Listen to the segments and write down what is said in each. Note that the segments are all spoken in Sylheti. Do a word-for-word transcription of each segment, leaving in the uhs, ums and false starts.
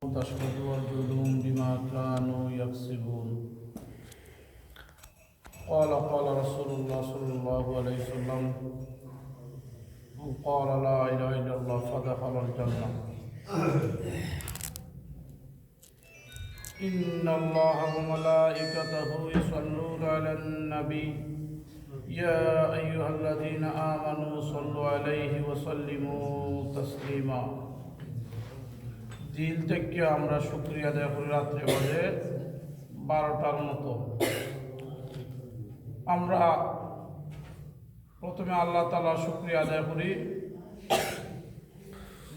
تشهد أرجلهم بما كانوا يكسبون. قال، قال رسول الله صلى الله عليه وسلم، من قال لا إله إلا الله فدخل الجنة. إن الله وملائكته يصلون على النبي، يا أيها الذين آمنوا صلوا عليه وسلموا تسليما. দিল থেকে আমরা শুকরিয়া আদায় করি। রাত্রে বাজে বারোটার মতো। আমরা প্রথমে আল্লাহ তাআলার শুকরিয়া আদায় করি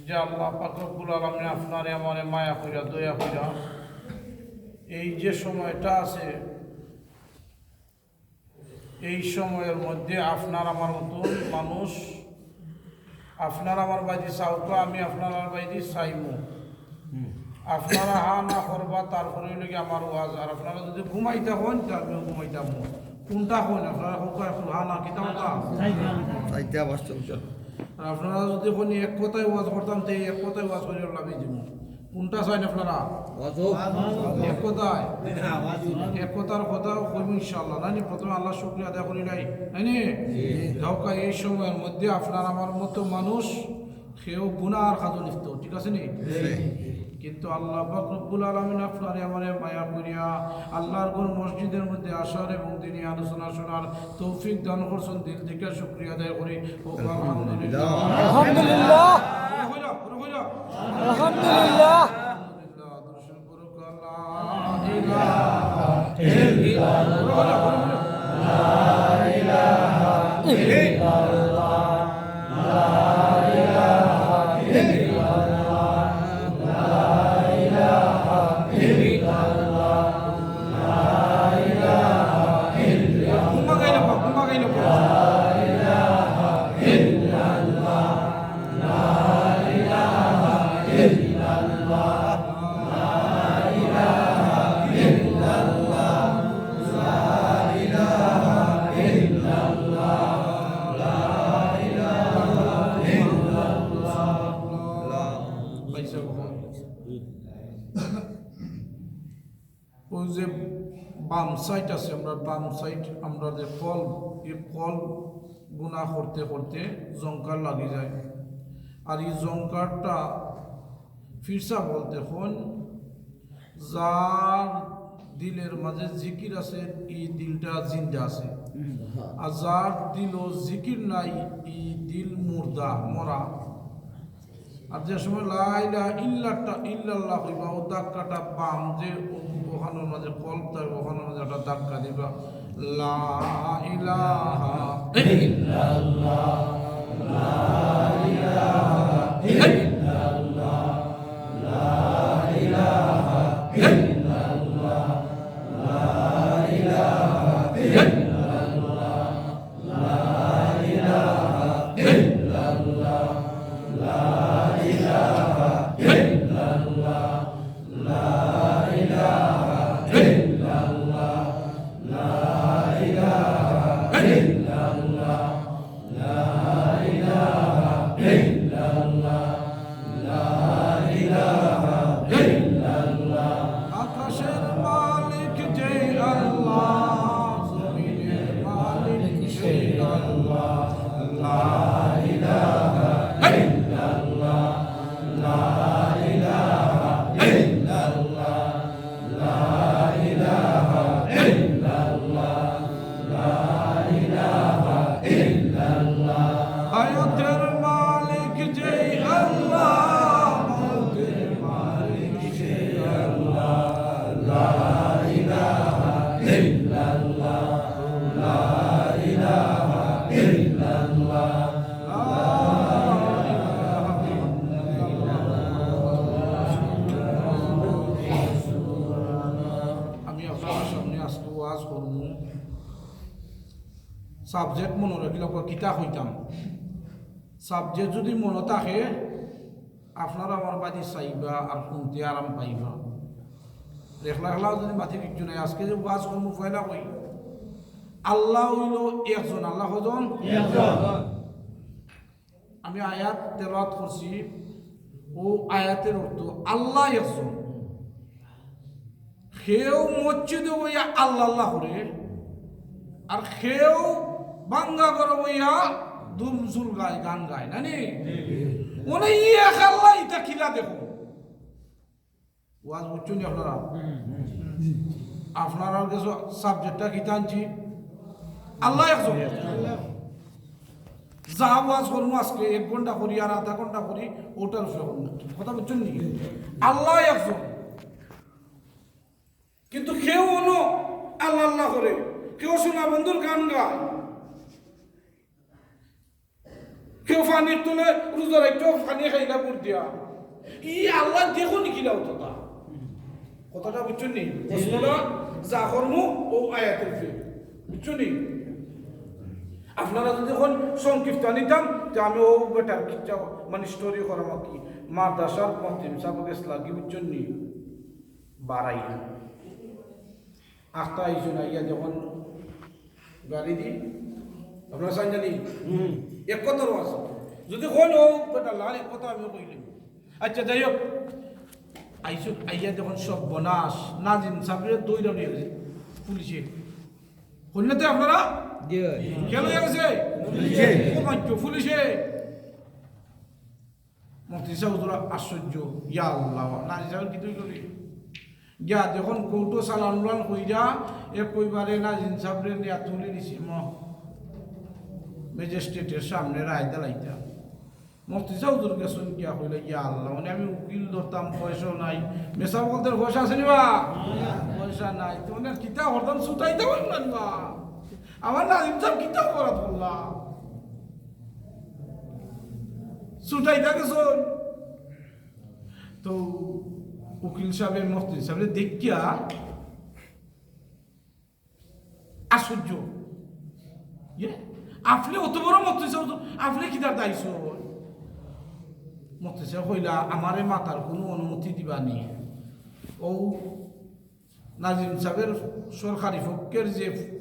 যে আল্লাহ পাক রব্বুল আলামিন আপনারে আমারে মায়া কইরা, দয়া কইরা এই যে সময়টা আছে, এই সময়ের মধ্যে আপনার আমার মতন মানুষ, আপনার আমার বায়দি চাউক্কা, আমি আপনার আমার বায়দি চাইমু। আপনারা হা না করবা, তারপরে অইলো গি আমার ওয়াজ। আর আপনারা যদি ঘুমাইতা কইন, তে আমিও ঘুমাইতাম। কোনটা কইন আপনারা? কউক্কা একটু, হা না কিতা কইতা? চাইতে আবার চলছে। আর আপনারা যদি কইন এক কথায় ওয়াজ করতাম, তে এক কথায় ওয়াজ করি লাগাই দিমু। কোনটা চাইন আপনারা? ওয়াজ হোক। এক কথায়? এক কথার কথা কইমু ইনশাআল্লাহ। নানি, প্রথমে আল্লাহর শুকরিয়া আদায় করি নাই, নানি? যাউক্কা, এই সময়ের মধ্যে আপনার আমার মতো মানুষ কেউ গুনার কাজো লিপ্ত, ঠিক আছে নি? কিন্তু আল্লাহ পাক রব্বুল আলামিন আপনারে আমারে মায়া করিয়া আল্লাহর ঘর মসজিদের মধ্যে আসার এবং দিনি আলোচনা শোনার তৌফিক দান করছেন। দিল থেকে শুকরিয়া আদায় করি। ও আলহামদুলিল্লাহ। আলহামদুলিল্লাহ। আলহামদুলিল্লাহ। আলহামদুলিল্লাহ। ওই যে বাম সাইড আছে, আমরার বাম সাইড, আমরার যে কলব, এই কলব গুনা করতে করতে জংকার লাগি যায়। আর এই জংকারটা ফিরসা বলতে হন, যার দিলর মাঝে জিকির আছে, এই দিলটা জিন্দা আছে। আর যার দিলো জিকির নাই, এই দিল মুর্দা, মরা। আর যে সময় লা ইলাহা ইল্লাটা, ইল্লাল্লাহ কইবা, ও ধাক্কাটা বাম যে ও-, ওখানোর মাঝে কলব তার, ওখানোর মাঝে একটা ধাক্কা দিবা। লা ইলাহা ইল্লাল্লাহ, লা ইলাহা ইল্লাল্লাহ, লা ইলাহা ইল্লাল্লাহ, লা ইলাহা ইল্লাল্লাহ। আকাশের মালিক যে আল্লাহ, জমিনের মালিক সেই আল্লাহ। লা ইলাহা ইল্লাল্লাহ, লা ইলাহা ইল্লাল্লাহ, লা ইলাহা ইল্লাল্লাহ, লা ইলাহা ইল্লাল্লাহ। হায়াতের মালিক যেই আল্লাহ, মউতের মালিক সেই আল্লাহ। লা ইলাহা ইল্লাল্লাহ, লা ইলাহা ইল্লাল্লাহ, লা ইলাহা ইল্লাল্লাহ। আমি আপনারার সামনে আজকে ওয়াজ করমু। সাবজেক্ট মনো রাখিলাউক্কা, কিতা কইতাম। সাবজেক্ট যুদি মনো থাকে, আপনারা আমার বায়দি চাইবা আর হুনতে আরাম পাইবা। একলা একলাও যুদি মাতি কিচ্ছু নাই, আজকে যে ওয়াজ করমু পয়লা কই, আল্লাহ অইলো একজন। আল্লাহ কয়জন? একজন। আমি আয়াত তেলাওয়াত করছি, ও আয়াতের অর্থ, আল্লাহ একজন। কেউ মসজিদো বইয়া আল্লাহ আল্লাহ করে, আর কেউ ভাঙ্গা ঘরো বইয়া দুমজুল গায়, গান গায়, না নি? মানে, ই এক আল্লাহ, ইটা কিলা দেখো? ওয়াজ বুঝছইন নি আপনারা? আপনারার কাছে subject-টা কিতা আনছি? আল্লাহ একজন। যা ওয়াজ করমু আজকে এক ঘন্টা করি আর আধা ঘন্টা করি, ওটার উপরে করমু। কথা বুঝছইন নি? আল্লাহ একজন। কিন্তু কেউ অনো আল্লাহ আল্লাহ করে, কেউ সোনা বন্ধুর গান গায়, কেউ পানির তলে রোজা রাখিয়া পানি খাইলা বুট দিয়া। ই আল্লাহ দেখো নি কিলা অতটা? কথাটা বুঝছইন নি? প্রশ্নটা যা করমু ও আয়াতের উপরে। বুঝছইন নি? আপনারা যদি অখন সংক্ষিপ্ত নিতাম, তে আমি ও বেটার কিচ্ছা, মানে, story করাম আর কি। মাদ্রাসার মহতিম সাহেব গেছলা গি, বুঝছইন নি? বাড়াইয়া। আখতা আইছইন, আইয়া যখন গাড়ি দি, আপনারা চাইন জানি? হুম। এক কথারও আছে। যদি কইন, "ও বেটা লাল, এক কথা আমি কইলাম।" আচ্ছা, যাই হোক, আইছইন, আইয়া যখন সর্বনাশ, নাজিম সাহেবরে দৌড়ানি হয়েছে পুলিশে। কইন না তো আপনারা? জি ভাই। কেন হয়ে গেছে? পুলিশে। ও মাইক্য পুলিশে। মুফতি সাহেব হুজুর আশ্চর্য, ইয়া আল্লাহ, নাজিম সাহেব কিতা করি? গিয়া যখন কোর্টো চালান উলান কইরা, একবারে নাজিম সাহেবরে নিয়া তুলি নিছে, ম-, ম্যাজিস্ট্রেটের সামনে রায় দিলাইতা। মুফতি সাহেব হুজুর গেছইন গিয়া কইলা, ইয়া আল্লাহ, মানে আমি উকিল ধরতাম, পয়সা নাই। মেসাব বলতে পয়সা আছে নি বা? পয়সা নাই। তো মানে কিতা করতাম, ছুটাইতে পারলাম না বা? আমার নাজিম সাহেব কিতা অপরাধ করলা? ছুটাইতা গেছইন। তো উকিল সাহেবে মুফতি সাহেবরে দেখিয়া আশ্চর্য। ইয়ে, আপনে অত বড় মুফতি সাহেব, আপনে কিতার দায়িত্ব? মুফতি সাহেব কইলা, আমারে মাতার কুনু অনুমতি দিবা নি। ও নাজিম সাহেবের সরকারি পক্ষের যে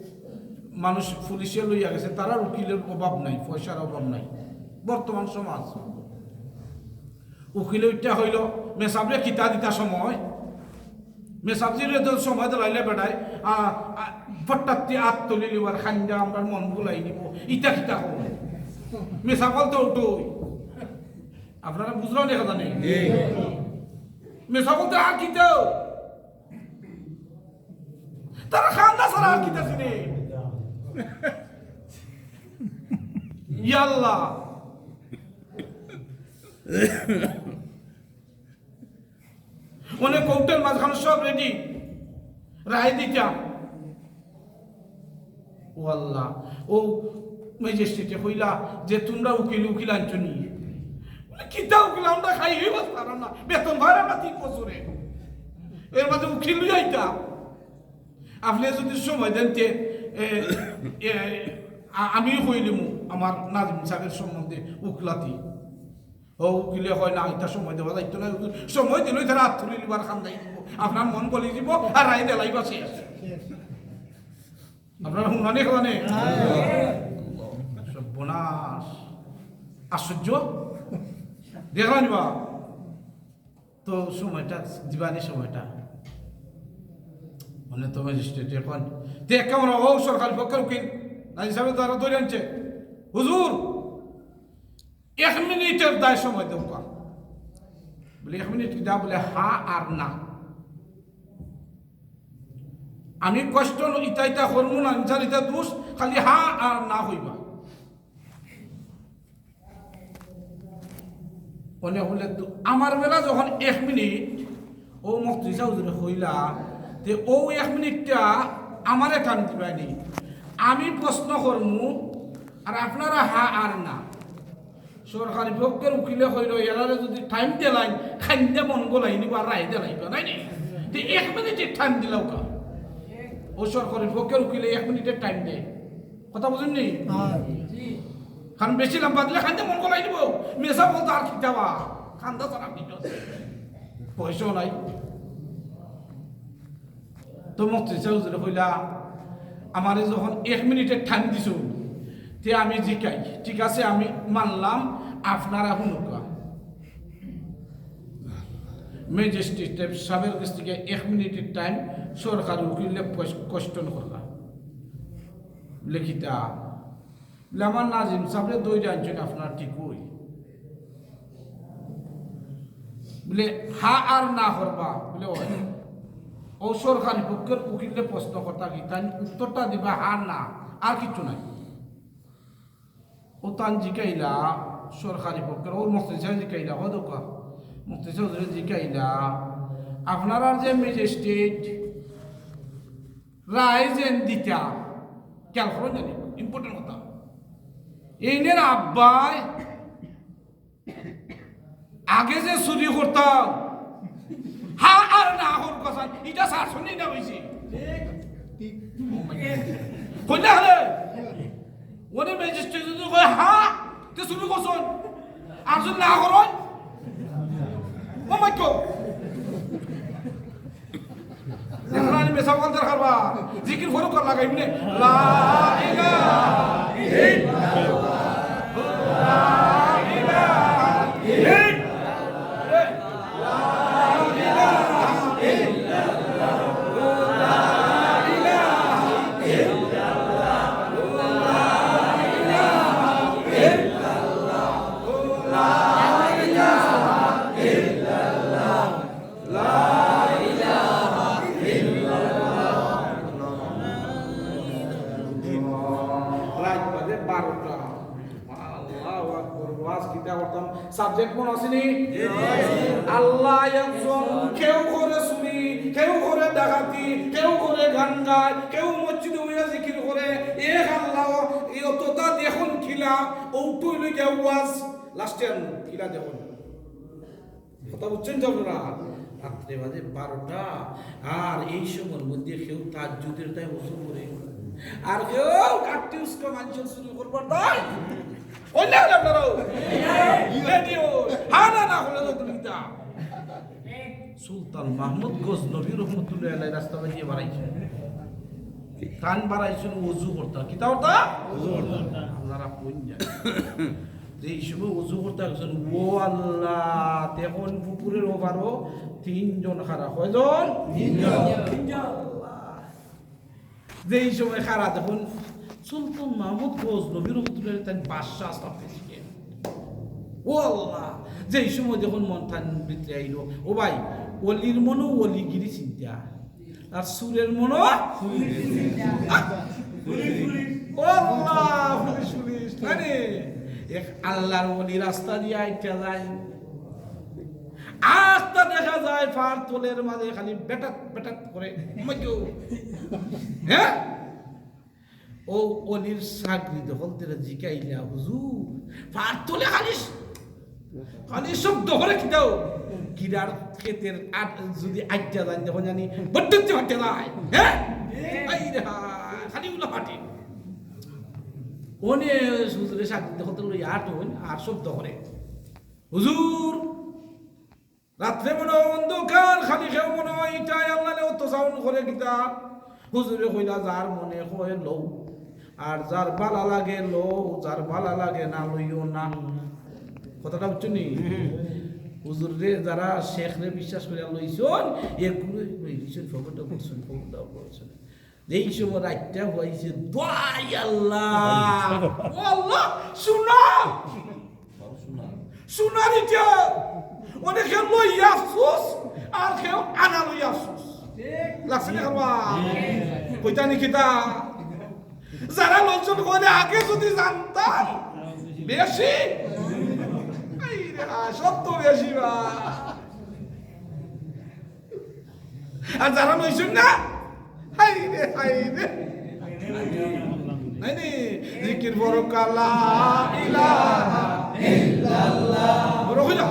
মানুষ পুলিশে লইয়া গেছে, তারার উকিলের অভাব নাই, পয়সার অভাব নাই। বর্তমান সমাজ, উকিলে ইটা হইল, মেসাবরে কিতা দিতা সময়, মেসাবজিরে তো সময় দিলাইলে বেটায়, আ, আ, ফটাত্তি আত তুলি লিবার খান্দা আমরার মন ভুলাই নিব, ইতা কিতা হব? মেসাব বলতে উঠোই, আপনারা বুঝলেন দেখা জানি? মেসাব বলতে আর কিতা? তারা খান্দা ছাড়া আর কিতা চিনে? ইয়া আল্লাহ। মানে কোর্টের মাঝখানে সব রেডি, রায় দিতা। ও আল্লাহ, ও ম্যাজিস্ট্রেটে কইলা যে, "তোমরা উকিল, উকিল আনছো নি?" বলে, "কিতা উকিল? আমরা খাই হইব পারাম না, বেতন ভাড়া না তিন বছরে, এর মাঝে উকিল লই আইতা।" আপনে যদি সময় দেন, তে, এ, এ, আ-, আমিও কইলিমু আমার নাজিম সাহেবের সম্বন্ধে উকলাতি। ও উকিলে কয়, "না, ইতা সময় দেওয়া যাইতো না, সময় দিলে তারা আত তুলি লিবার খান্দাই দিব, আপনার মন গলি দিব, আর রায় দিলাইবা শেষ।" আপনারা হুনরা নি, খাওয়া নি? সর্বনাশ, আশ্চর্য, দেখলা নি বা? তো সময়টা, দিবানি সময়টা। মানে তো ম্যাজিস্ট্রেট এখন। তে এক কামরা, ও সরকারি পক্ষের উকিল, নাজিম সাহেব তারা ধরে আনছে। "হুজুর, এক মিনিটের দায় সময় দেউক্কা।" বলে, "এক মিনিট কিতা?" বলে, "হা আর না। আমি কষ্ট ইতা ইতা করমু না, ইনশাল ইতা দুষ, খালি হা আর না কইবা।" অনে কইলে তো আমার বেলা যখন এক মিনিট, ও মুফতি সাহেব হুজুরে কইলা, তে ও এক মিনিটটা আমারে টাইম দিবায়নি। আমি প্রশ্ন করমু, আর আপনারা হা আর না। সরকারি পক্ষের উকিলে কইল, "এরারে যদি টাইম দিলাইন, খাইন্দে মন গলাই নিবা, রায় দিলাইবা, নায় নি?" তে এক মিনিটের টাইম দিলাউক্কা। ও সরকারি পক্ষের উকিলে এক মিনিটের টাইম দেয়। কথা বুঝেননি? কারণ বেশি লম্বা দিলে খান্দা মন গলাই দিব। মেসাব বলতে আর কিতা বা? খান্দা ছাড়া কিছু আছে। পয়সাও নাই। তো মুফতি সাহেব হুজুরে কইলা, "আমারে যখন এক মিনিটের টাইম দিছো, তে আমি জিকাই, ঠিক আছে, আমি মানলাম, আপনারা হুনুক্কা।" ম্যাজিস্ট্রেট সাহেবের কাছ থেকে এক মিনিটের টাইম সরকারি উকিলে কোয়েস-, কোয়েশ্চন করবা। বুলে, "কিতা?" বুলে, "আমার নাজিম সাহেবরে ধইরা আনছইন আপনারা ঠিকই।" বুলে, "হা আর না করবা?" বুলে, "অয়।" অউ সরকারি পক্ষর উকিলে প্রশ্ন করতা কি, তাইন উত্তরটা দিবা হা না, আর কিচ্ছু নাই। অউ তান জিকাইলা, সরকারি পক্ষর, অউ মুক্তি সাহেব জিকাইলা, অউ দোকা মুক্তি সাহেব জিকাইলা, "আপনারার যে ম্যাজিস্ট্রেট রায় যেন দিতা, খেয়াল করইন জানি, ইম্পর্টেন্ট কথা, এইনের আব্বায় আগে যে চুরি করতা, হা আর না করতা, ইটা ছাড়ছইন নি না অইছে?" কইলা, "হ্যাঁ।" অনে ম্যাজিস্ট্রেট যদি কয়, "হা, তে চুরি করছইন।" আর যদি না করইন, "ও মাই গড।" দেখরা নি মেসাব কালচার খাবা, জিকির ফরক কর লাগাইমু নে। লা ইলাহা ইল্লাল্লাহ, লা ইলাহা ইল্লাল্লাহ, লা ইলাহা ইল্লাল্লাহ, লা ইলাহা ইল্লাল্লাহ, লা ইলাহা ইল্লাল্লাহ। লা ইলাহা ইল্লাল্লাহ। রাইত বাজে বারোটা। আল্লাহু আকবার। ওয়াজ কিতা করতাম? সাবজেক্ট মনো আছে নি? আল্লাহ একজন, কেউ করে চুরি, কেউ করে ডাকাতি, কেউ করে গান গায়, কেউ মসজিদো বইয়া জিকির করে। এক আল্লাহ, অততা দেখইন কিলা, অউটা অইলো গিয়া ওয়াজ। লাস্টে আনমু, কিলা দেখইন। কথা বুঝছইন তো আপনারা? রাত্রে বাজে বারোটা, আর এই সময়র মধ্যে কেউ তাহাজ্জুদের তাই অজু করে, আর কেউ কাট্টি উস্কা মানষর চুরি করবার তাই। অইলে হলে আপনারাও রেডিও, হানা না হলে তো তুমি তা। সুলতান মাহমুদ গজনবী রহমতুল্লাহ আলাই রাস্তা বাজিয়ে বাড়াইছে। তান বাড়াইছইন অজু করতা। কিতা করতা? অজু করতা। আপনারা কইন যায়। যেই সময় অজু করতা গেছইন, ও আল্লাহ, তখন পুকুরের ওপারো তিনজন খাড়া। কয়জন? তিনজন। তিনজন। আল্লাহ। যেই সময় খাড়া, তখন সুলতান মাহমুদ গজনবী রহমতুল্লাহ তান বাদশাহ আছলা প্রেসিডেন্ট। ও আল্লাহ, যেই সময় দেখইন মন তান ভিতরে আইলো, ও ভাই, অলির মনো অলিগিরি চিন্তা, আর চুরের মনো। ও আল্লাহ, পুলিশ, পুলিশ, মানে, এক আল্লাহর ওলি রাস্তা দিয়া আইতা যায়। আস্তা দেখা যায়, ফার তলের মাঝে খালি বেটাত বেটাত করে। মজু। হ্যাঁ? ও অলির ছাগরি দখল দিরা জিকাইলা, "হুজুর, ফার তলে খালি, খালি শব্দ করে কিতাও? কিরার খেতের আট যদি আইতা যায়, তখন জানি বট্টুতি ফাটে যায়, হ্যাঁ? আই রে হায়, খালি উলা ফাটে।" অনে হুজুরে ছাগরি দখল লইয়া আটইন আর শব্দ করে, "হুজুর, রাত্রে মনো অন্ধকার, খালি কেউ মনো ইটায় আল্লাহরে অত সাউন্ড করে কিতা?" হুজুরে কইলা, "যার মনে কয় লও, আর যার বালা লাগে লও, যার বালা লাগে না লইও না।" কথাটা বুঝছইন নি? হুজুররে যারা শেখরে বিশ্বাস করিয়া লইছইন, এগুলো লইছইন, ফকরটা বলছইন, ফকরটা বলছইন। যেই সময় রাইতটা অইছে, দোয়াই আল্লাহ, ও আল্লাহ, সোনা! সোনার ইটা! অনেকে লইয়া আফসোস, আর কেউ আনা লইয়া আফসোস। লাগছে না খাবা? কইতা নি কিতা? যারা লইছইন কইলে আগে যদি জানতাম, বেশি। এই রে, সত্য বেশি বা। আর যারা লইছইন না, হায় রে, হায় রে। নাই নি? জিকির বড় কালা ইলাহা ইল্লাল্লাহ। বড় কইলা?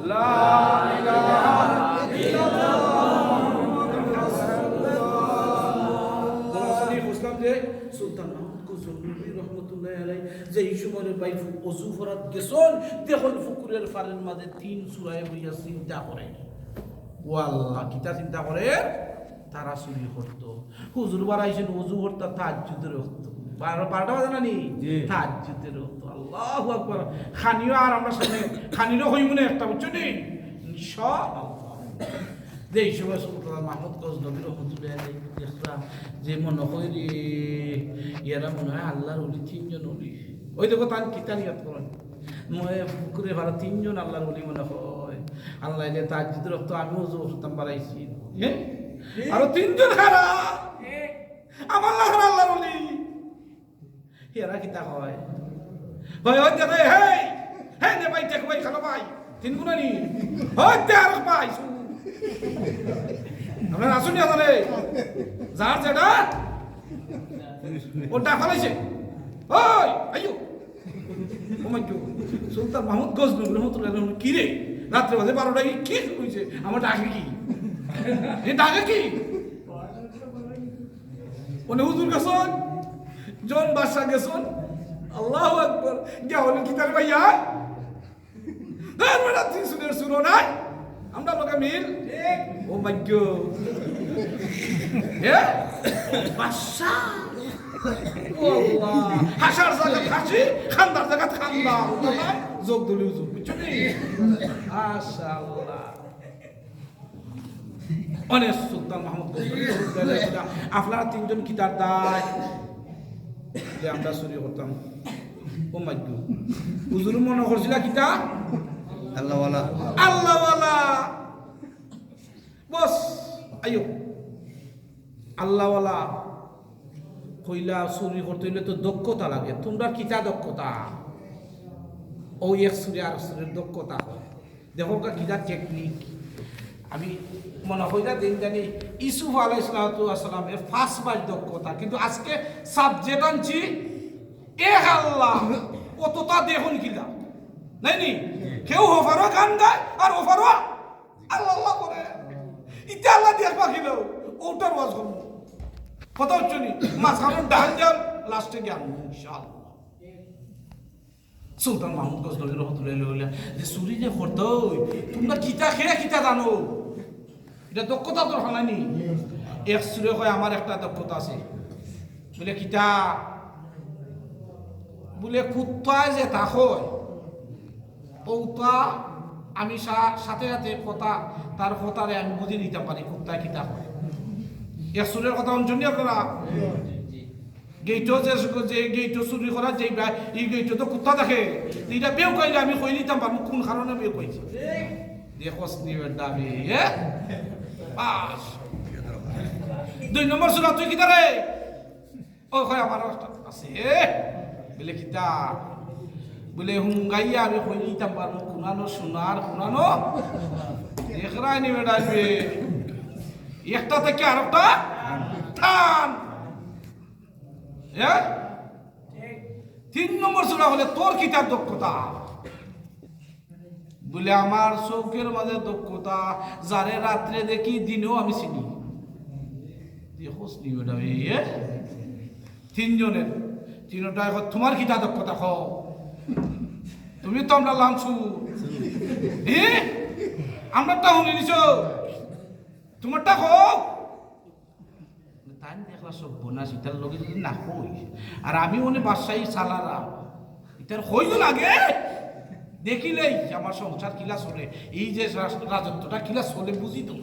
লা ইলাহা ইল্লাল্লাহ মুহাম্মাদুর রাসূলুল্লাহ। বুঝলাম যে সুলতান মাহমুদ গজনবী রহমতুল্লাহ আলাই যে এই সময় ভাই ফু-, অজু ফরাত গেছইন, দেখইন পুকুরের ফারের মাঝে তিন চুরায় বইয়া চিন্তা করে। ও আল্লাহ, কিতা চিন্তা করের? তারা চুরি করতো। হুজুর বাড়াইছইন, অজু করতা তাহাজ্জুদের অক্ত। বারো, বারোটা বাজে না নি? জি। তাহাজ্জুদের অক্ত। আল্লাহু আকবার। খানিও আর আমরা সামনে, খানিরও হইব না একটা, বুঝছো নি? ইনশাআল্লাহ। যে এই সময় সুলতান মাহমুদ গজনবী রহমতুল্লাহ আলাইহি দেখলাম যে মনে হয় রে, এরা মনে হয় আল্লাহর ওলি, তিনজন ওলি। ওই দেখো, তান কিতা নিয়ত করেন। মনে পুকুরে ভালো তিনজন আল্লাহর ওলি মনে হয়। আল্লাহ এলে তাহাজ্জুদের অক্ত আমি অজু করতাম বাড়াইছি। হ্যাঁ? আরো তিনজন খারা। আমার লাখান আল্লাহর ওলি। এরা কিতা কয়? ভাই, ওই দেখো, এই, হে নে ভাই, দেখো ভাই, খালো ভাই। তিন গুণা নি? ওই তে আর ভাই। আমরা আসুন না তাহলে। যার যেটা, ও ডাক ফালাইছে। ওই, আইও। ও মাই গড। সুলতান মাহমুদ গজনবী রহমতুল্লাহ আলাইহি, কি রে? রাত্রে বাজে বারোটা, কি, কি হইছে? আমার ডাকে কি? এ ডাকে কি? উনি হুজুর গেছইন, জন বাদশা গেছইন। আল্লাহু আকবার। গিয়া বলেন, "কিতারে ভাইয়া?" "ধর বেটা, তুই সুদের সুরো নাই, আমরা লোকে মিল।" ও মাই গড। এ? বাদশা। ও আল্লাহ। হাসার জাগাত হাসি, খান্দার জাগাত খান্দা। যোগ দিলি হুজুর, বুঝছো নি? মাশাআল্লাহ। অনেক সুলতান মাহমুদ গজনবী রহমতুল্লাহ আলাইহি বলে, "আপনারা তিনজন কিতার দায়?" যে আমরা চুরি করতাম। ও মাই গড। হুজুর মনে করছিলা কিতা? আল্লাহওয়ালা। আল্লাহওয়ালা। বস, আইও। আল্লাহওয়ালা। কইলা, চুরি করতে হইলে তো দক্ষতা লাগে। তোমরা কিতা দক্ষতা? ও এক চুরে আর চুরের দক্ষতা হয়। দেখো কা কিতা টেকনিক। আমি মনে কইরা দিন জানি ইউসুফ আলাইহিস সালাতু ওয়াস সালামের পাঁচ মাস দক্ষতা, কিন্তু আজকে সাবজেক্ট আনছি এক আল্লাহ, অতটা দেখুন কিলা। নাই নি? কেউ হফারো গান গায় আর হফারো আল্লাহ আল্লাহ করে। ইতে আল্লাহ দিয়ে পাখিল, ওটার ওয়াজ করবো। কথা হচ্ছে নি? মাঝখানে ডাল দেন, লাস্টে জ্ঞান, ইনশাআল্লাহ। সুলতান মাহমুদ গজনবী রহমতুল্লাহ আলাইহি বললেন যে, "চুরি যে করতো, তোমরা কিতা খেয়ে কিতা জানো? এটা দক্ষতা তো হানানি।" এক চুরে কয়, "আমার একটা দক্ষতা আছে।" বলে, "কিতা?" বলে, "কুত্তায় যে তা কয়, ওটা আমি সা-, সাথে সাথে কথা, তার কথারে আমি বুঝি নিতাম পারি, কুত্তায় কিতা কয়।" এক চুরের কথা শুনছেন নি আপনারা? গেইটো যে, যে গেইটো চুরি করা, যে বা-, এই গেইটো তো কুত্তা দেখে। এইটা বেউ কইলে আমি কই নিতাম পারবো কোন কারণে বেউ কইছে। দেখোস নি বেটা বে, এ? বাস। দুই নম্বর সূরা, তুই কিতা রে? ও কয়, "আমার একটা আছে।" বলে, "কিতা?" বলে, "হুঙ্গাইয়া আমি কই নিতাম পারবো কোনানো সোনার কোনানো।" দেখরায় নি বেটা বে। একটা থেকে আরেকটা টান। হ্যাঁ? তিন নম্বর সূরা বলে, "তোর কিতার দক্ষতা?" বলে, "আমার চোখের মাঝে দক্ষতা, যারে রাত্রে দেখি দিনেও আমি চিনি।" দেখোস নি বেটা, এই, এ? তিনজনের, তিনটা এখন তোমার কিতা দক্ষতা কও? তুমি তো আমরা লামছু। এ? আমরারটা হুনি নিছো। তোমারটা কও। তাই দেখলা সব বোনাস, ইতার লগে যদি না কই, আর আমি অনে বাদশাহী চালারা, ইতার কইও লাগে, দেখিলেই আমার সংসার কিলা চলে, এই যে রাজ-, রাজত্বটা কিলা চলে বুঝি তো,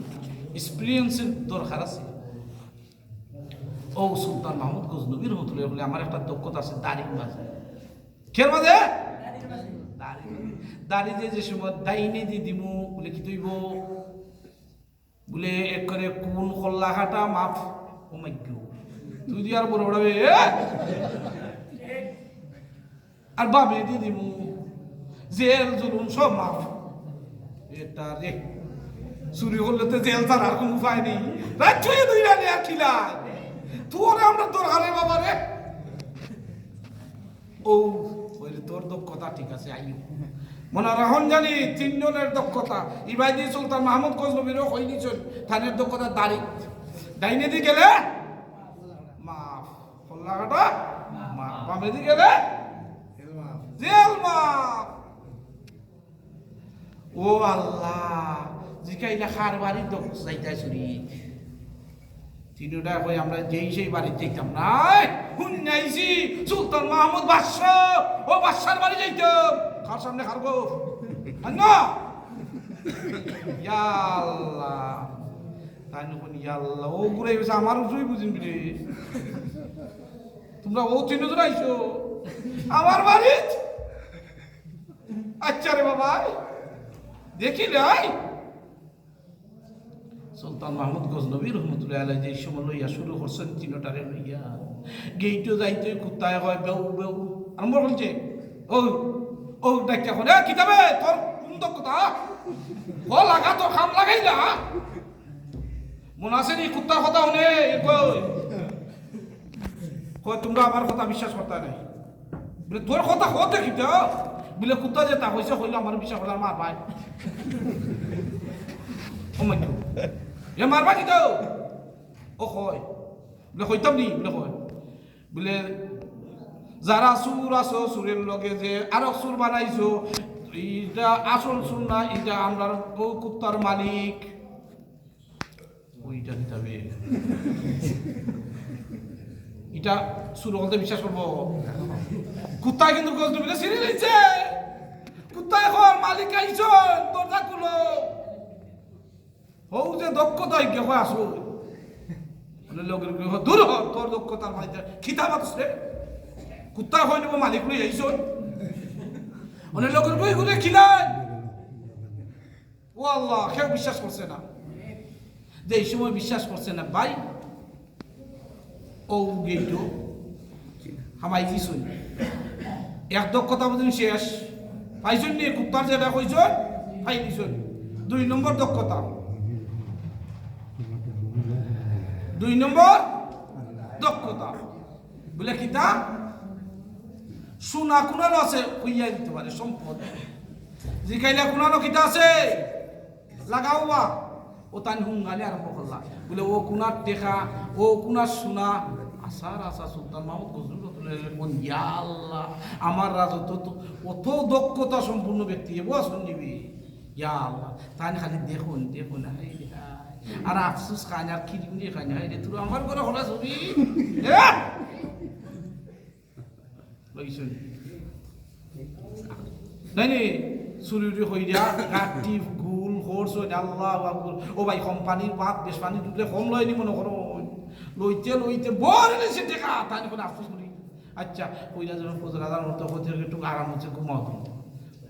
এক্সপিরিয়েন্সের দরকার আছে। ও সুলতান মাহমুদ গজনবী রহমতুল্লাহ বলে, "আমার একটা দক্ষতা আছে দাড়ির মাঝে।" কের মাঝে? দাড়ি। দাড়ি যে, যে সময় ডাইনে দি দিমু, বলে, "কি তুইব?" বলে, "এক করে কোন কল্লা কাটা মাফ।" ও মাই গড। তুই দি আর বড় বড়, এ? আর বামে দি দিমু। জেল জুলুম সব মাফ। এটা রে। চুরি করলে তো জেল ছাড়া আর কোনো উপায় নেই। রাত ছুঁয়ে দুই রানে আর খিলা। তোরে আমরা দরকারে বাবা রে। ও, ওই যে তোর দক্ষতা ঠিক আছে, আইও। মনে রাখুন জানি, তিনজনের দক্ষতা। ইবাদি সুলতান মাহমুদ গজনবীরও কই নিছইন, তানের দক্ষতা দাড়ি। ডাইনে দি গেলে মাফ। কল্লা কাটা মাফ। বামে দি গেলে জেল মাফ। ও আল্লাহ, জিকাইলা, "কার বাড়িত যাইতায় চুরি?" তিনোটায় কয়, "আমরা যেই সেই বাড়িত যাইতাম না।" এই, হুনিয়া আইছি, সুলতান মাহমুদ বাদশা, ও বাদশার বাড়ি যাইতাম। কার সামনে কার গো? আর না? ইয়া আল্লাহ। তাইন কইন, "ইয়া আল্লাহ, অউ ঘুরাই গেছে, আমার উজুই বুঝিন রে। তুমরা অউ তিনজন আইছো আমার বাড়িত?" আচ্ছা রে বাবা, দেখি নাই। সুলতান মাহমুদ গজনবী রহমতুল্লাহ আলাইহি যে সময় লইয়া শুরু করছেন, তিনোটারে লইয়া গেইটো যাইতে কুত্তায় কয়, "বেউ, বেউ।" আরম্ভ করছে, "ও, ও, ডাকিয়া কয়, এ, কিতা বে, তোর কুন দক্ষতা? ও লাগা, তোর কাম লাগাইলা?" মনো আছে নি কুত্তার কথা হুনে? এ কয়, কয়, "তুমরা আমার কথা বিশ্বাস করতায় নায়।" বলে, "তোর কথা কওতে কিতা?" বলে, "কুত্তা যেতা কইছে, কইলে আমার বিশ্বাস করতায় নায়, মারবায়।" ও মাই গড। এ মারবা কিতা? ও কয়। বলে, "কইতাম নি?" বলে, "কয়।" বলে, "যারা চুর আছো, চুরের লগে যে আরক চুর বানাইছো, ইটা আসল চুর না, ইটা আমরার অউ কুত্তার মালিক।" ওইটা দিতে হবে। ইটা চুর অকলতে বিশ্বাস করবো? কুত্তায় কিন্তু গজনবীরে চিনি লাইছে। কুত্তায় কয়, "মালিক আইছইন, দরজা খুলো।" হউ যে দক্ষতা ইগে কয় আসো। মানে লগর লগে কয়, "দূর হ, তোর দক্ষতার মাঝে কিতা মাতস রে?" কুত্তায় কয়, "নিব মালিক লই আইছইন।" মানে লগর লগে ঘুরে খিলায়। ও আল্লাহ, কেউ বিশ্বাস করছে না। যে এই সময় বিশ্বাস করছে না, ভাই, ও গেইটো হামাই দিছইন। এক দক্ষতা বুঝুন শেষ। পাইছইন নি? কুত্তার যেটা কইছইন, পাই দিছইন। দুই নম্বর দক্ষতা। দুই নম্বর দক্ষতা। বলে, "কিতা?" সোনা কুনানো আছে, কইয়া দিতে পারে, সম্পদ। জিকাইলা, "কুনানো কিতা আছে? লাগাও বা।" ও তাইন হুঙ্গানি আরম্ভ করলা। বলে, "ও কুনার টেকা, ও কুনার সোনা।" আসার আসা সুলতান মাহমুদ গজনবী রহমতুল্লাহ আলাইহি কইন, "ইয়া আল্লাহ, আমার রাজত্ব তো অত দক্ষতা সম্পূর্ণ ব্যক্তি, এবো আসুন নিবি।" ইয়া আল্লাহ, তাইন খালি দেখইন, দেখইন, হায় রে হায়। আর আফসোস খান, আর কিরমিরে খান, হায় রে, তোরা আমার ঘরে হলা ছবি। এ? লইছইন। নাই নি, চুরি উরি কইরা, গাটি, গুল, খরচ অইন, আল্লাহু আকবার। ও ভাই, কোম্পানির ভাত, বেশ পানি ঢুকলে কম লয়নি মনে করো। লইতে, লইতে, বড় নিছে টেকা, তাইন কইন আফসোস করি। আচ্ছা, কইলা যখন ফজর আজান হতো, হতে একটু আরাম অইছে, ঘুমাও তুমি।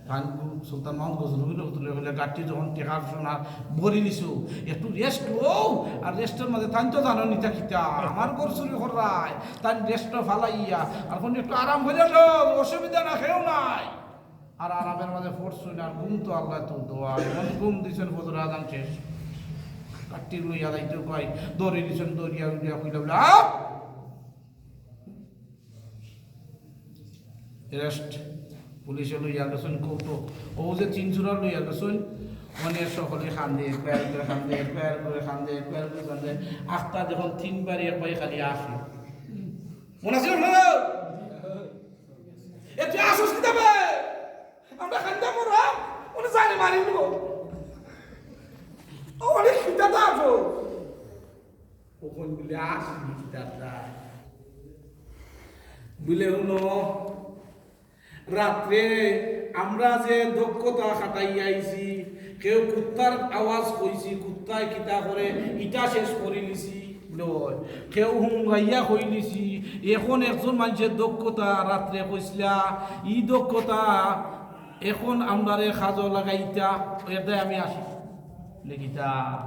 তাইন গু-, সুলতান মাহমুদ গজনবী রহমতুল্লাহ কইলা, গাটি যখন টেকার সোনা ভরি নিছো, একটু rest লও, আর rest-র মাঝে তাইন তো জানো নিতা কিতা, আমার ঘর চুরি কররায়, তাইন rest ফালাইয়া, আর কোন একটু আরাম কইরা লও, অসুবিধা না, কেউ নাই। আর আরামের মাঝে পড়ছইন, আর ঘুম তো আল্লাহ তো দোয়া, এমন ঘুম দিছইন, ফজর আজান শেষ। গাটি লইয়া যাইতে কয়, দড়ি দিছইন, দড়িয়া উড়িয়া কইলা বলে, "আপ!" Arrest। পুলিশে লইয়া গেছইন কোর্টো। ও যে তিন জোড়া লইয়া গেছইন, অনে সকলে কান্দে, একবার করে কান্দে, একবার করে কান্দে, একবার করে কান্দে। আখতা যখন তিনবার, একবার খালি আসে। মনে আছে না? এ তুই আসস কিতা বে? আমরা কান্দা মরা, উনি জানে মারি নিব। ও অনেক চিন্তা তো আসো। অখন বলে আসি কিতার দায়। বলে, "হুনো, রাত্রে আমরা যে দক্ষতা খাটাইয়া আইছি, কেউ কুত্তার আওয়াজ কইছি, কুত্তায় কিতা করে, ইটা শেষ করি নিছি।" বলে, "ওই, কেউ হুঙ্গাইয়া কই নিছি, এখন একজন মানষে দক্ষতা রাত্রে কইছলা, ই দক্ষতা এখন আমরারে কাজো লাগাইতা, এর দায় আমি আসি।" বলে, "কিতা?"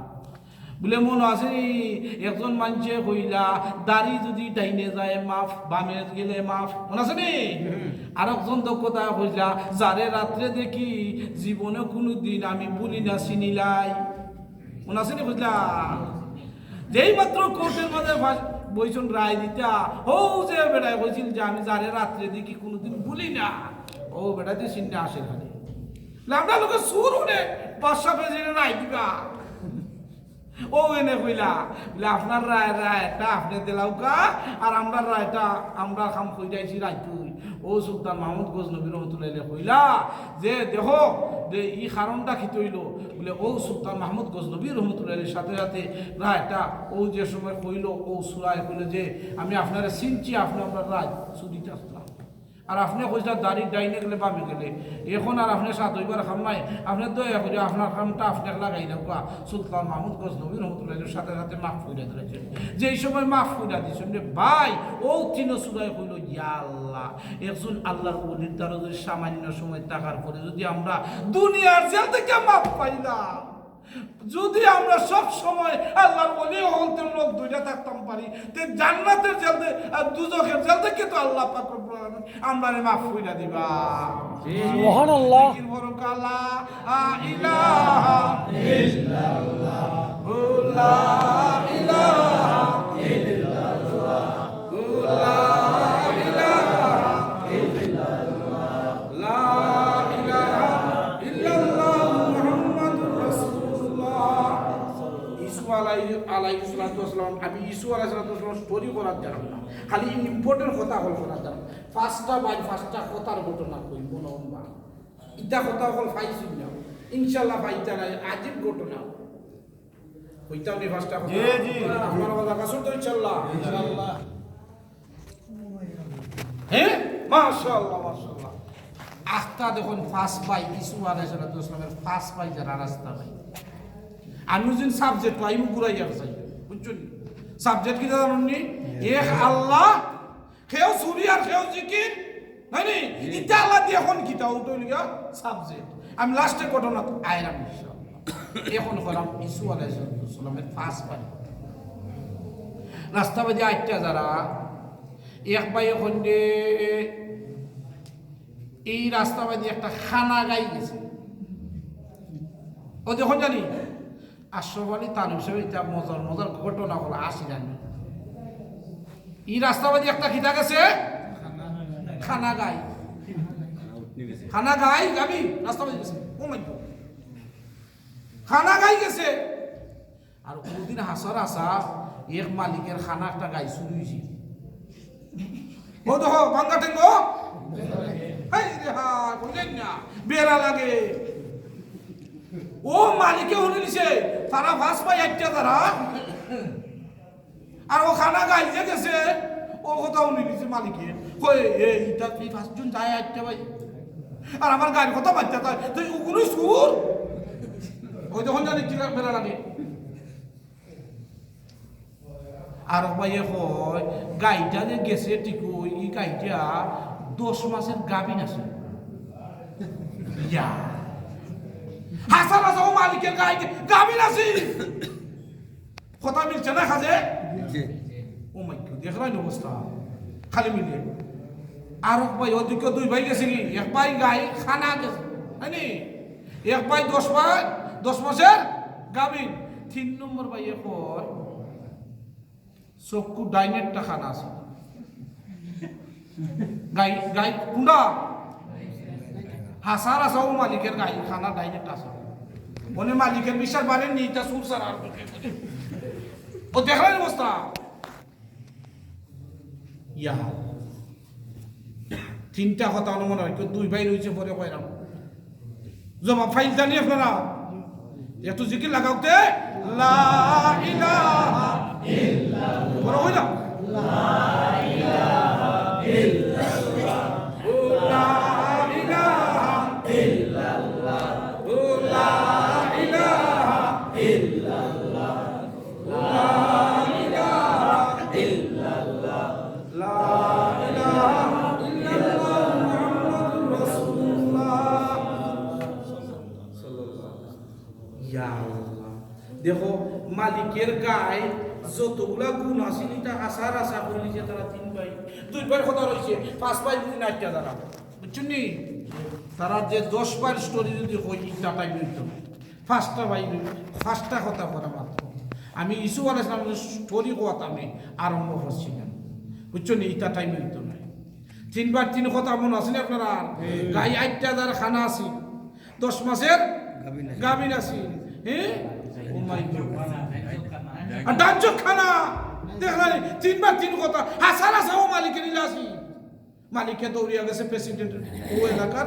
বলে, "মনো আছে নি, একজন মানষে কইলা, দাড়ি যদি ডাইনে যায় মাফ, বামে গেলে মাফ।" মনো আছে নি? হুম। আর একজন দক্ষতা কইলা, "যারে রাত্রে দেখি জীবনে কুনুদিন আমি ভুলি না চিনিলাই।" মনো আছে নি কইলা? যেই মাত্র কোর্টের মাঝে ফাঁস-, বইছইন রায় দিতা, হউ যে বেটায় কইছিল যে, "আমি যারে রাত্রে দেখি কুনুদিন ভুলি না", ও বেটা দি চিন্তা আসে খালি। বলে, "আমরা লোকে চুর উনে বাদশা প্রেসিডেন্ট রায় দিবা।" ও এনে কইলা, বলে, "আপনার রায়, রায়টা আপনে দিলাউক্কা, আর আমরার রায়টা আমরা কাম কইরাইছি রাইতই।" ও সুলতান মাহমুদ গজনবী রহমতুল্লাহ আলাইহি কইলা যে, "দেখো, যে ই কারণটা কিতা অইলো? বুলে, অউ সুলতান মাহমুদ গজনবী রহমতুল্লাহ আলাইহির সাথে সাথে রায়টা, অউ যে সময় কইলো, অউ সুরায় কইলো যে, "আমি আপনারে চিনছি, আপনে আমরার রায় চুরিত আছলা। আর আপনে কইছলা দাড়ি ডাইনে গেলে বামে গেলে, এখন আর আপনে সাত অইবার কাম নাই, আপনে দয়া করি আপনার কামটা আপনে লাগাই দেউক্কা।" সুলতান মাহমুদ গজনবী রহমতুল্লাহ আলাইহির সাথে সাথে মাফ কইরা দিলাইছইন। যেই সময় মাফ কইরা দিছইন রে ভাই, অউ তিনো সুরায় কইলো, "ইয়া আল্লাহ, একজন আল্লাহর ওলির দ্বারা যদি সামান্য সময় থাকার পরে যদি আমরা দুনিয়ার জেল থাকি মাফ পাইলাম, যদি আমরা সব সময় আল্লাহর ওলি অকলর লগ ধইরা থাকতাম পারি, তে জান্নাতের জেল থে-, আর দুজখের জেল থাকি তো আল্লাহ পাক রব্বুল আলামিন আমরারে মাফ কইরা দিবা।" সুবহানাল্লাহ। জিকির করো কা লা ইলাহা ইল্লাল্লাহ, লা ইলাহা ইল্লাল্লাহ, লা ইলাহা ইল্লাল্লাহ, লা ইলাহা ইল্লাল্লাহ মুহাম্মাদুর রাসূলুল্লাহ। ইসু আলাই-, আলাইহিস সালাতু ওয়াস সালাম, আমি ইসু আলাইহিস সালাতু ওয়াস সালাম story করার জানতাম না, খালি important কথা অকল করার জানতাম। পাঁচটা বাই পাঁচটা কথার ঘটনা কই মনো অইবা। ইতা কথা অকল পাইছি না, ইনশাআল্লাহ পাইতা নায়, আজীব ঘটনা। কইতাম নি পাঁচটা কথা? জি, জি। আপনারা কথা কাছুর তো ইনশাআল্লাহ। ইনশাআল্লাহ। হ্যাঁ? মাশাআল্লাহ, মাশাআল্লাহ। আখতা দেখইন পাঁচ বাই, ইসু আলাইহিস সালাতু ওয়াস সালামের পাঁচ বাই যারা রাস্তা বাই। আমি যদি subject পাই, আমি ঘুরাই আর যাই। বুঝছইন নি? Subject কিতা জানইন নি? এক আল্লাহ, কেউ চুরি আর কেউ জিকির, নায় নি? ইটা আল্লাহ দিয়া এখন কিতা উঠো লিগা subject। আমি last-এ ঘটনা আইরাম ইনশাআল্লাহ। এখন কইরাম ইসু আলাইহিস সালামের পাঁচ বাই। রাস্তা বাদে আইট্টা যারা, এক বাই এখন দে, এই রাস্তা বাদে একটা খানা গাই গেছে। ও দেখইন জানি, আশরাফ আলী থানভী সাহেব ইতা মজার মজার ঘটনা অকল আছিলা নি। ই রাস্তা বাদে একটা কিতা গেছে? খানা গাই। খানা গাই, গাবি রাস্তা বাদে গেছে। Oh my God। খানা গাই গেছে। আর অউদিন হাছার হাছা এক মালিকের খানা একটা গাই চুরি অইছে। ও দেখো, ভাঙ্গা ঠেঙ্গো। হায় রে হায়, বুঝলেন না? বেড়া লাগে। ও মালিকে হুনিলিছে, তারা পাঁচ বাই আইট্টা যারা। আর ও খানা গাই যে গেছে, ও কথা হুনিলিছে মালিকে। কয়, "এ, ইটা তুই পাঁচজন যায় আইট্টা বাই। আর আমার গাইর কথা মাততে চায়, তুই উগুনই চুর।" ওই তখন জানি কি বেড়া লাগে। আরক বাইয়ে কয়, গাইটা যে গেছে ঠিক, ওই গাইটা দশ মাসের গাভিন আছে। ইয়া। হাছার হাছা ও মালিকের গাই গাভিন আছে। কথা মিলছে না কাজে? জি। Oh my God, দেখরায়নি অবস্থা? খালি মিলে। আরক বাই, ওদিকে দুই বাই গেছে কি? এক বাই গাই খানা গেছে, হয়নি? এক বাই দশ বাই, দশ মাসের গাভিন। তিন নম্বর বাইয়ে কয়, চক্ষু ডাইনেরটা খানা আছে। গাই, গাই কুনটা? হাছার হাছা ও মালিকের গাই খানা ডাইনেরটা আছে। মানে মালিকের বিশ্বাস বাড়েনি, ইটা চুর ছাড়া আর কিছু। ও দেখরায়নি অবস্থা? ইয়া। তিনটা কথা অনুমান হয়, কেউ দুই বাই রইছে পরে কইরাম। জবাব পাইলতা নি আপনারা? একটু জিকির লাগাউক্কা তে। লা ইলাহা ইল্লাল্লাহ। বড় কইরাম। লা ইলাহা ইল্লাল্লাহ। ও লা ইলাহা ইল্লাল্লাহ। ও লা ইলাহা ইল্লাল্লাহ। লা ইলাহা ইল্লাল্লাহ। লা ইলাহা ইল্লাল্লাহ মুহাম্মাদুর রাসূলুল্লাহ। ইয়া আল্লাহ। দেখো, মালিকের গাই যতগুলা গুণ আছিল, ইটা হাছার হাছা করিলিছে তারা তিন বাই। দুই বাইর কথা রইছে, পাঁচ বাই যদি না আটকা তারা। বুঝছইন নি? তারা যে দশ বাইর story যদি কই, ইটা time অইতো না। পাঁচটা বাই, পাঁচটা কথা করা মাত্র। আমি ইসু আলাইহিস সালামের story কওয়াত আমি আরম্ভ করছিলাম। বুঝছইন নি? ইটা time অইতো না। তিন বার তিন কথা মনো আছে নি আপনারার? হুম। গাই আটটা যার খানা আছিল। দশ মাসের গাভিন আছিল। গাভিন আছিল। হ্যাঁ? Oh my God। আর ডাঞ্চক খানা। দেখলা নি? তিন বার তিন কথা। হাছার হাছা ও মালিকের ইলা আছিল। মালিকে দৌড়িয়া গেছে president, ও এলাকার